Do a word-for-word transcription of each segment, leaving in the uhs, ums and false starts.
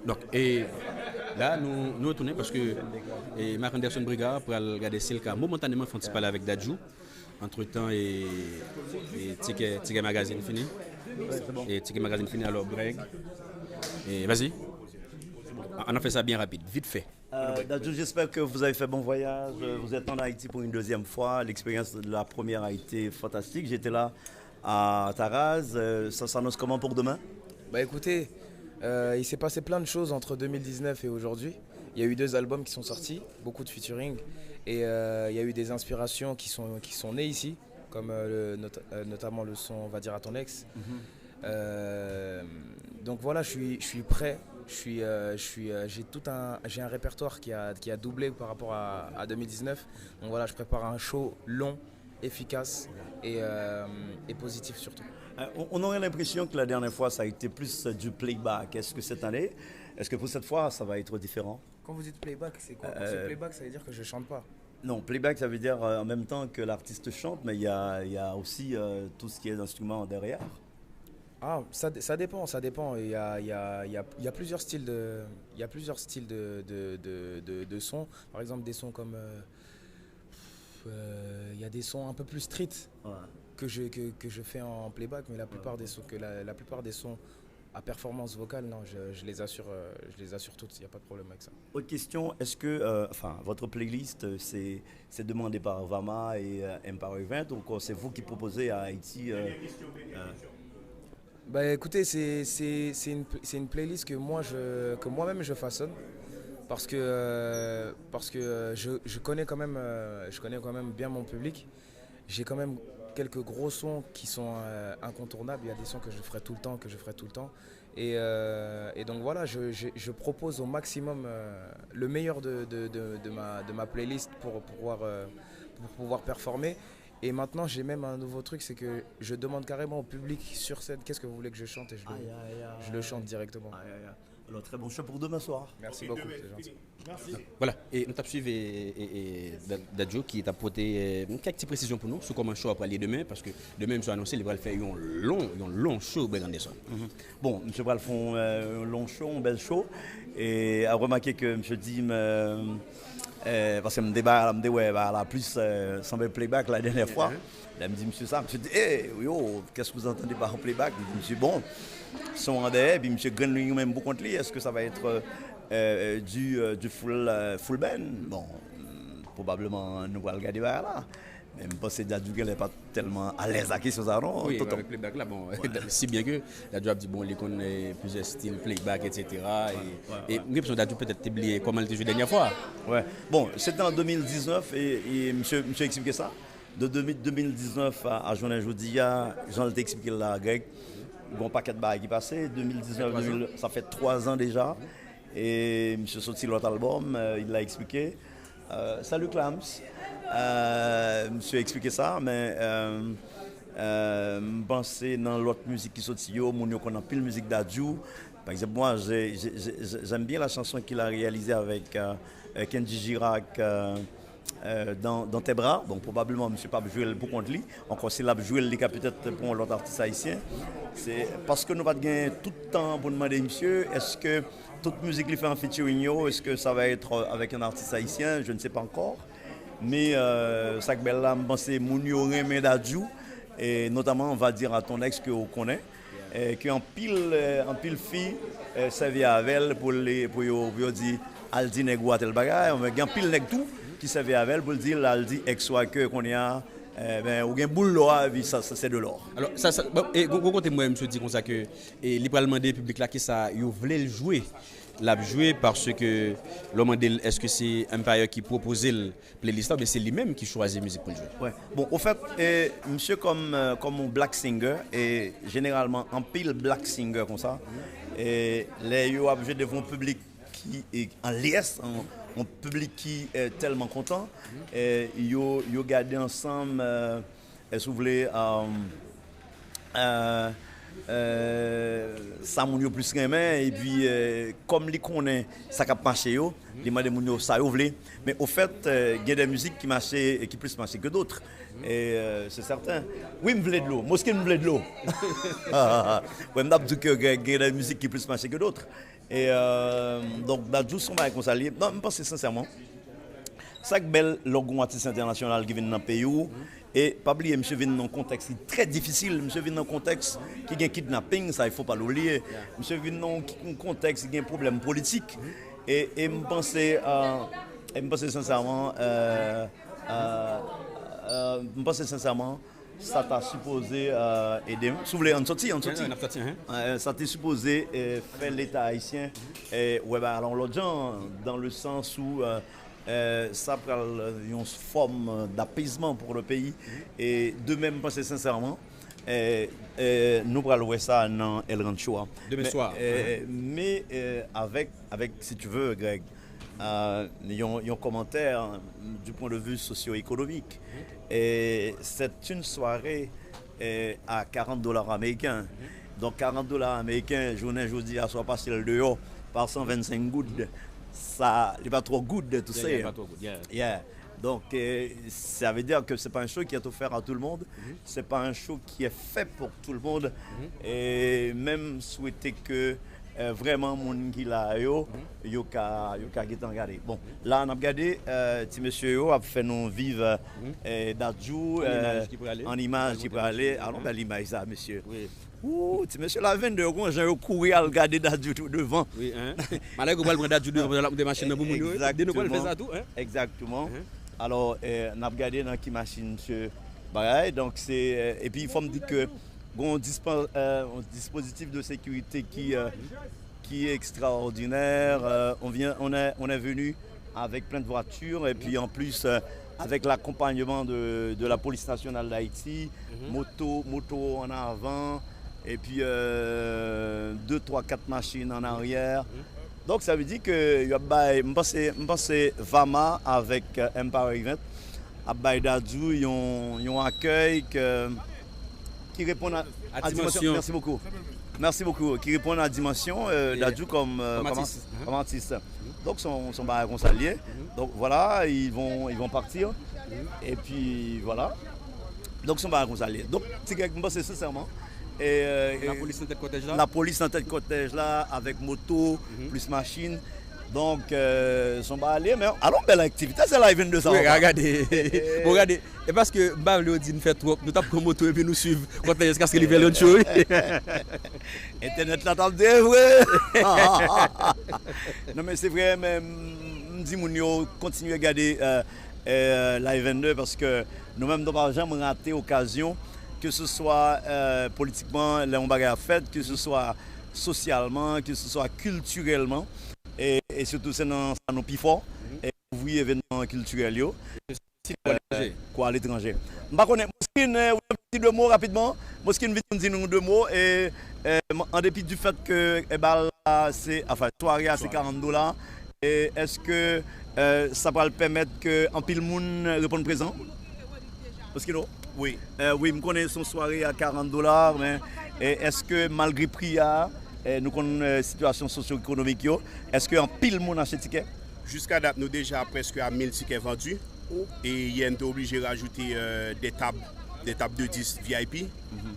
Donk, e la, nou, nou retounen paske e Marc Anderson Brigard pral gade si l ka momantaneman fè yon ti pale avèk Dadju. Antretan, e, e Tikè, Tikè Magazine fini. E Tikè Magazine fini, alò, Greg. E, vas-y. Ann fè sa byen rapid, vit fè. Euh, Dadju, j'espère que vous avez fait bon voyage. Euh, vous êtes en Haïti pour une deuxième fois. L'expérience de la première a été fantastique. J'étais là à Taraz. Euh, ça s'annonce comment pour demain? Bah écoutez, euh, il s'est passé plein de choses entre deux mille dix-neuf et aujourd'hui. Il y a eu deux albums qui sont sortis, beaucoup de featuring, et euh, il y a eu des inspirations qui sont, qui sont nées ici, comme euh, le- not- euh, notamment le son On va dire à ton ex. Euh, donc voilà, je suis, je suis prêt. Je suis, euh, je suis, euh, j'ai tout un, j'ai un répertoire qui a, qui a doublé par rapport à, à deux mille dix-neuf. Donc voilà, je prépare un show long, efficace et, euh, et positif surtout. Euh, on, on aurait l'impression que la dernière fois, ça a été plus euh, du playback. Est-ce que cette année, est-ce que pour cette fois, ça va être différent? Quand vous dites playback, c'est quoi? Parce que playback, ça veut dire que je chante pas. Non, playback, ça veut dire euh, en même temps que l'artiste chante, mais il y a, il y a aussi euh, tout ce qui est d'instruments derrière. Ah, ça, ça dépend, ça dépend. Il y a, il y a, il y a, il y a plusieurs styles de, il y a plusieurs styles de, de, de, de, de sons. Par exemple, des sons comme, euh, pff, euh, il y a des sons un peu plus street Ouais. que je, que, que je fais en playback, mais la plupart des sons, que la, la plupart des sons à performance vocale, non, je, je les assure, euh, je les assure toutes, il n'y a pas de problème avec ça. Autre question, est-ce que euh, enfin, votre playlist, euh, c'est c'est demandé par Vama et euh, Empire Event, ou encore c'est vous qui proposez à Haïti euh, euh, Bah écoutez, c'est c'est- c'est une, c'est une playlist que moi je que moi-même je façonne parce que euh, parce que euh, je, je connais quand même euh, je connais quand même bien mon public. J'ai quand même quelques gros sons qui sont euh, incontournables. Il y a des sons que je ferai tout le temps, que je ferai tout le temps. Et, euh, et donc voilà, je, je- je propose au maximum euh, le meilleur de, de, de- de ma, de ma playlist pour pouvoir, euh, pour pouvoir performer. Et maintenant, j'ai même un nouveau truc, c'est que je demande carrément au public sur scène qu'est-ce que vous voulez que je chante et je le, Aïe, aïe, aïe. je le chante directement. Aïe, aïe, aïe. Alors, très bon show pour demain soir. Merci beaucoup, c'est gentil. Voilà, e nou t ap swiv e, e, e, Da- Dadju ki t ap pote e, kèk ti presizyon pou nou sou kòman show a pral ye demen, paske demen misye anonse li pral fè yon lon, yon lon show Greg Anderson. Bon, misye pral fè yon euh, yon lon show, yon bèl show. E a remake ke misye di m, euh, euh, paske m te ba la, m te wè ba la plis euh, sanble playback la dènyè fwa. Lè m di misye sa, misye di, e yo, qu'est-ce que vous entendez par playback? M di misye, bon, son an dèyè, epi misye grenn li menm pou kont li, est-ce que ça va être euh, euh, du, euh, du full, euh, full band? Bon, mm, probableman nou pral gade bagay la. Men m panse Dadju genlè pa tèlman alèz ak kesyon sa non. Wi, Tonton. Avèk playback la, bon, si byen ke Dadju ap di, bon, li konn eh, plizyè stil playback, et cetera. E, e m gen enpresyon Dadju petèt te bliye kòman l te jwe dènyè fwa. Ouais. Bon, se te an de mil diznèf e, e misye, misye eksplike sa. De, de mil diznèf a, a jounen jodi a, jan l te eksplike l la, Greg, gen yon pakèt bagay ki pase. De mil diznèf, de mil, sa fè twa zan deja. E misye soti lòt albòm, euh, il l'a expliqué. Euh, salut Clams. Euh, misye eksplike sa, men euh, euh, m panse nan lòt mizik ki soti yo, moun yo konn anpil mizik Dadju. Par exemple, moi, j'ai- j'ai- j'ai- j'aime bien la chanson qu'il a réalisée avec euh, euh, Kenji Girac, euh, euh, dans, dans tes bras. Bon, probableman, misye p ap jwe l pou kont li. Ankò, si l ap jwe l, li ka petèt pou yon lòt atis ayisyen. Se paske nou pa t gen tout tan pou n mande misye, èske tout mizik li fè an featuring yo, èske sa va être euh, avec un artiste haïtien, je ne sais pas encore. Men euh, sa k bèl la, m panse moun yo renmen Dadju, e notaman va dire à ton ex ke ou konnen, eh, ke anpil, eh, anpil fi eh, sèvi avè l pou, li, pou, yo, pou yo di al di nèg ou a tèl bagay. Men gen anpil nèg tou ki sèvi avè l pou l di l al di ex ou a ke kounye a eh, ben, ou gen boul lò a, epi sa, sa se de lò. Alò, sa, sa, bon, e, gwo, gwo kote m wè misye di konsa ke e, li pral mande piblik la kisa yo vle l jwe. L ap jwe paske lè w mande l èske se Empire ki pwopoze l playlist la oubyen se li menm ki chwazi mizik pou l jwe? Ouais. Bon, au fait, eh, misye kòm euh, kòm yon black singer, e jeneralman anpil black singer konsa, e lè yo ap jwe devan yon piblik ki e, an lyès, yon piblik ki eh, tèlman kontan, eh, yo, yo gade ansanm, eh, eh, si w vle, um, eh, eh, sa moun yo plis renmen, epi eh, kòm li konnen sa k ap mache yo, li mande moun yo sa yo vle. Men au fait, eh, gen de mizik ki mache, ki plis mache ke dòt. E eh, se sèten. Wi, m vle dlo. Moske m vle dlo. Wè, m t ap di ke gen, gen de mizik ki plis mache ke dòt. E, euh, donk, Dadju se yon bagay konsa l ye. Non, m panse sensèman, sa k bèl lè w gen yon atis entènasyonal ki vin nan peyi w, e pa bliye, misye vin nan yon kontèks ki trè difisil, misye vin nan yon kontèks ki gen kidnaping, sa, il faut pas l'oublier. Misye vin nan yon, yon kontèks ki gen pwoblèm politik. E, e m panse, euh, e m panse sensèman, euh, euh, euh, m panse sensèman, sa ta sipoze, euh, ede m. Si w vle, ann soti, ann soti. N ap soti, hein. Euh, sa te sipoze, euh, fè Leta ayisyen, euh, wè bagay la yon lòt jan, dans le sens où, euh, euh, sa pral yon fòm d'apèzman pour le pays. E demen, m panse sensèman, euh, euh, nou pral wè sa nan El Rancho a. Demen swa. Men, euh, men, euh, avèk, avèk, si tu veux, Greg, euh, yon, yon kòmantè, euh, du point de vue socio-économique. Et c'est une soirée, euh, à quarante dollars américains. Donk, karant dola ameriken, jounen jodi a, si w pase l deyò, pa san vennsenk goud, sa, li pa twò good to say. Yeah, yeah, li pa twò good, yeah. Yeah. Donc, euh, ça veut dire que c'est pas un show qui est offert à tout le monde. C'est pas un show qui est fait pour tout le monde. Et même souhaiter que, euh, vraiment, moun ki la yo, yo ka, yo ka gentan gade. Bon, la, n ap gade, euh, ti mesye yo ap fè nou viv, euh, Dadju, euh, an imaj ki prale. Alon, bèl imaj sa, mesye. Wi. Ooh, ti mesye la vennde yo, gon jan yo kouri al gade Dadju tou devan. Wi, hein. Malè yo pral pran Dadju devan, pandan l ap monte machin nan pou moun yo. Exactement. De nou pral fè sa tou, hein. Exactement. Alò, eh, n ap gade nan ki machin misye bagay. Donk, se, eh, epi fò m di ke gon dispo-, eh, yon dispozitif de sécurité ki, eh, qui est extraordinaire. Euh, on vient, on est, on est venu avec plein de voitures et puis en plus, euh, avec l'accompagnement de, de la Police Nationale d'Haïti, moto, moto en avant et puis, euh, deux, trois, quatre machines en arrière. Donk, sa vle di ke y ap bay, m panse, m panse Vama avèk, euh, Empower Event ap bay Dadju yon, yon akèy ke, ki reponn a, a dimansyon. Merci beaucoup. Merci beaucoup. Ki reponn a dimansyon, euh, Dadju kòm, euh, kòm atis. Kòm atis. Donk, se yon, se yon bagay konsa l ye. Donk, voilà, ils vont, ils vont partir. Et puis, voilà. Donk, se yon bagay konsa l ye. Donk, ti Greg, m panse sensèman, e, euh, lapolis nan tèt kòtèj la. Lapolis nan tèt kòtèj la, avèk moto, plis machin. Donk, euh, se yon bagay l ye, men alon bèl aktivite, se la vennde sa. Wi, gade. Bon, gade. E paske m pa vle yo di n fè twòp, nou t ap pran moto epi nou swiv kòtèj jiskaske li fè lòn cho, wi. Entènèt la t ap di vre. Non, men se vre, men m, m di moun yo kontinye gade, euh, euh, Live vennde paske nou menm nou pa janm rate okazyon, ke se swa, euh, politikman, lè yon bagay ap fèt, ke se swa sosyalman, ke se swa kiltirèlman. E, e sitou se nan sa nou pi fò, e kouvri evènman kiltirèl yo. Kwa aletranje. M pa konnen, Moskin, eh, ou te di de mo rapidman. Moskin vin di nou de mo. E, eh, an depi du fèt ke, eh, bal la, se, anfen, sware a, se karant dola. E èske, eh, sa pral pèmèt ke anpil moun reponn prezan? Moskin, non? Wi. Eh, wi, m konnen se yon sware a karant dola, men, eh, èske malgre pri a, eh, nou konn, eh, sitiyasyon sosyo-ekonomik yo, èske anpil moun achte tikè? Jiska dat, nou deja prèske a mil tikè vandi. E yè, n te oblije rajoute, euh, des tables, des tables de dix V I P.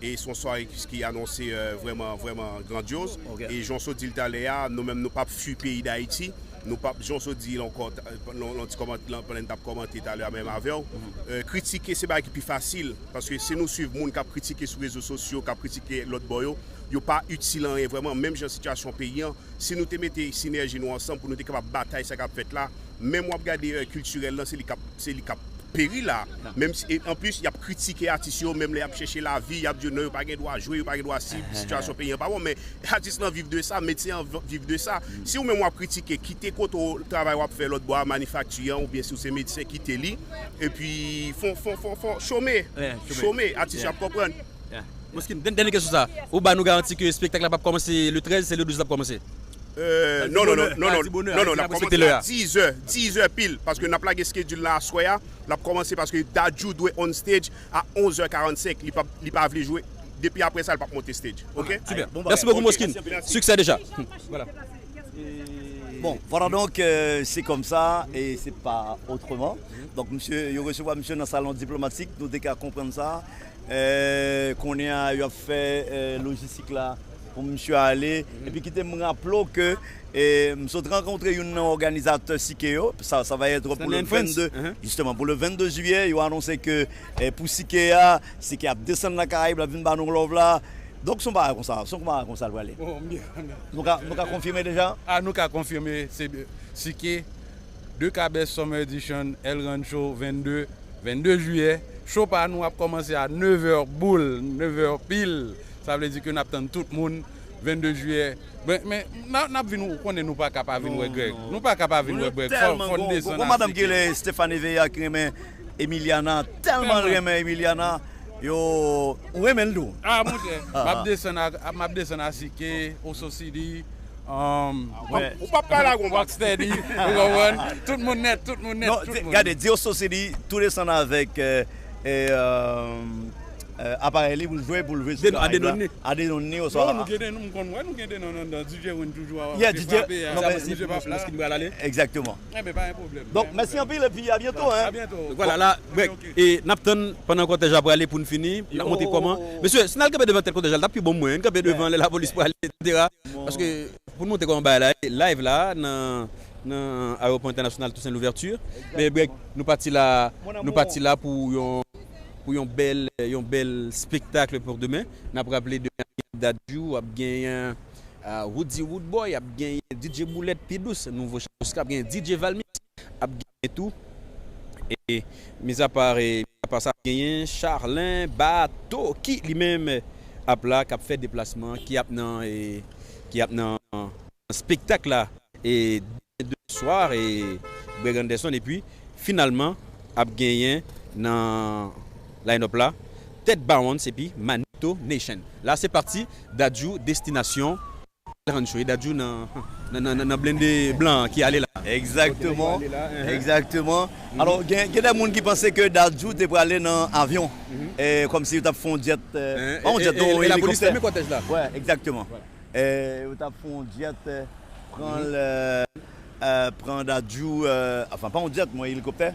E se yon sware ki, ki anonse, euh, vrèman, vrèman grandyoz. E jan w sot di l talè a, nou menm, nou p ap fui peyi Dayiti. Nou p ap, jan w sot di l ankò, ta-, nan, nan ti kòmant-, nan, pandan n t ap kòmante talè a menm avè w. Euh, kritike, se bagay ki pi fasil. Paske si nou swiv moun k ap kritike sou rezo sosyo, k ap kritike lòt bò yo, yo pa itil anyen vrèman. Menm jan sitiyasyon peyi an, si nou te mete sinèji nou ansanm pou nou te kapab batay sa k ap fèt la, menm w ap gade, euh, kiltirèl lan, se li k ap, se li k ap peri la. Menm si, e anplis, y ap kritike atis yo, menm lè y ap chèche lavi, y ap di yo non, yo pa gen dwa jwe, yo pa gen dwa si, sitiyasyon peyi an pa bon, men atis lan viv de sa, medsen an v-, viv de sa. Si ou menm w ap kritike, kite kote w, travay w ap fè lòt bò a, manifakti an, oubyen si w se medsen, kite li, epi fon, fon, fon, fon, chome, chome, atis yo ap konprann. Moskin, dèn-, dènye kesyon sa. Ou ba nou garanti ke espektak la p ap kòmanse le trèz, se le douz l ap kòmanse? Euh, non, non, non, non, non, non, non, l ap kòmanse a dizè, dizè pil, paske n ap lage schedule la aswè a, l ap kòmanse paske Dadju dwe on stage a onzè karannsenk, li pa, li pa vle jwe, depi apre sa, l p ap monte stage, ok? Super. Mèsi bokou, Moskin. Siksè deja. Voilà. Bon, voilà donc, euh, c'est comme ça et c'est pas autrement. Donk, misye, yo resevwa misye nan salon diplomatik, nou te ka konprann sa. Euh, kounye a, yo ap fè, euh, lojistik la, pou misye ale. Epi kite m raple w ke e, m sot rankontre youn nan òganizatè Sike yo. Ça, ça va être pour le vingt-deux, justement, pour le vingt-deux juillet, yo anonse ke e, pou Sike a, Sike ap desann nan Karayib, l ap vin ba nou love la. Donk, se yon bagay konsa, se yon bagay konsa l prale. Nou ka, nou ka konfime deja? Ah, nou ka konfime, se Sike, De Cabes Summer Edition, El Rancho, vennde, vennde jiyè. Show pa nou ap kòmanse a nevè boul, nevè pil. Sa vle di ke n ap tann tout moun vennde jiyè. Men, men n a- n ap vin, ou konnen nou pa ka pa vin wè Greg. Nou pa ka pa vin wè Greg. Fò, fò n desann a Sike. Gon madanm ki rele Stéphanie Veya ki renmen Emiliana, tèlman l renmen Emiliana. Yo, ou renmen l tou. Ah, monchè, m ap desann a, m ap desann a Sike, Oso City, um, ou p ap pale ak yon Rocksteady, ou konprann? Tout moun nèt, tout moun nèt, tout moun. Gade, di Oso City, tou desann avèk e, e, e, aparèy li pou l jwe, pou l jwe sou Karayib la. Adenone. Adenone, oswa. Non, nou gen de non, m konn wè, nou gen de non nan, nan D J Win toujou ap frape a. Yeah, D J, non, men, misye pa la. Egzakteman. Enben, pa gen pwoblèm. Donk, mèsi anpil epi a byento, hein. A byento. Donk, vwala, la, Greg, e n ap tann pandan kòtèj la prale pou n fini, n ap montre kòman. Mesye, si n al kanpe devan tèt kòtèj la, l t ap pi bon pou mwen, n kanpe devan lè lapolis prale, etsetera. Paske, pou n montre kòman bagay la ye, live la, nan, nan ayewopò entènasyonal Toussaint Louverture. Men, Greg, nou pati la, nou pati la pou yon, pou yon bèl, yon bèl spektak pou demen. N ap raple demen ap gen Dadju, ap genyen a Roody Roodboy, ap genyen D J Boulèt Pi Dous, nouvo Chaluska, ap genyen D J Valmix, ap genyen tou. E mizapa, e mizapa sa, ap genyen Charlin Bato ki li menm ap la, k ap fè deplasman, ki ap nan, e, ki ap nan spektak la. E demen swa, e Greg Anderson, epi finalman ap genyen nan line-up la Ted Bounce epi Manito Nation. La se pati Dadju destinasyon El Rancho, e Dadju nan, nan, nan, nan, nan blende blan ki ale la. Egzakteman. Egzakteman. Alò, gen, gen de moun ki panse ke Dadju te prale nan avyon, e, kòmsi yo t ap fè yon jet, e, pa yon jet, non, yon elikoptè. Wè, egzakteman. E, yo t ap fè yon jet, e, pran l, e, e, pran Dadju, e, anfen, pa yon jet, men yon elikoptè,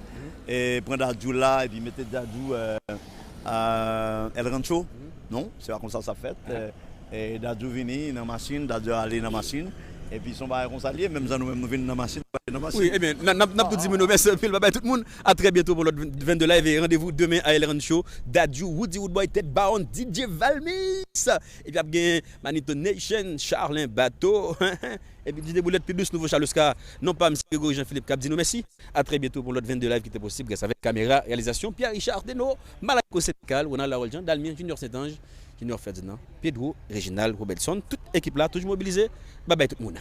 e pran Dadju la, epi mete Dadju, e, e, El Rancho. Non, se pa konsa sa fèt. E, e Dadju vini nan machin, Dadju ale nan machin. Epi se yon bagay konsa l ye, menm jan nou menm nou vin nan machin, nou ale nan machin. Wi, ebyen, n ap, n ap, n ap tou di moun yo mèsi anpil, babay tout moun. A trè byento pou lòt vennde live e randevou demen a El Rancho, Dadju, Roody Roodboy, Ted Bounce, D J Valmix. Epi ap gen Manito Nation, Charlin Bato. Epi D J Boulèt Pi Dous, nouvo Chaluska. Non pa m, se Gregory Jean Philippe k ap di nou mèsi. A trè byento pou lòt vennde live ki te posib gras avèk kamera, reyalizasyon Pierre Richard Deno, Malayko Senegal, Ronald Harold Jean, Dalmien Junior Saint-Ange, Junior Ferdinand, Pedro, Reginald Robertson, tout ekip la toujou mobilize. Babay tout moun.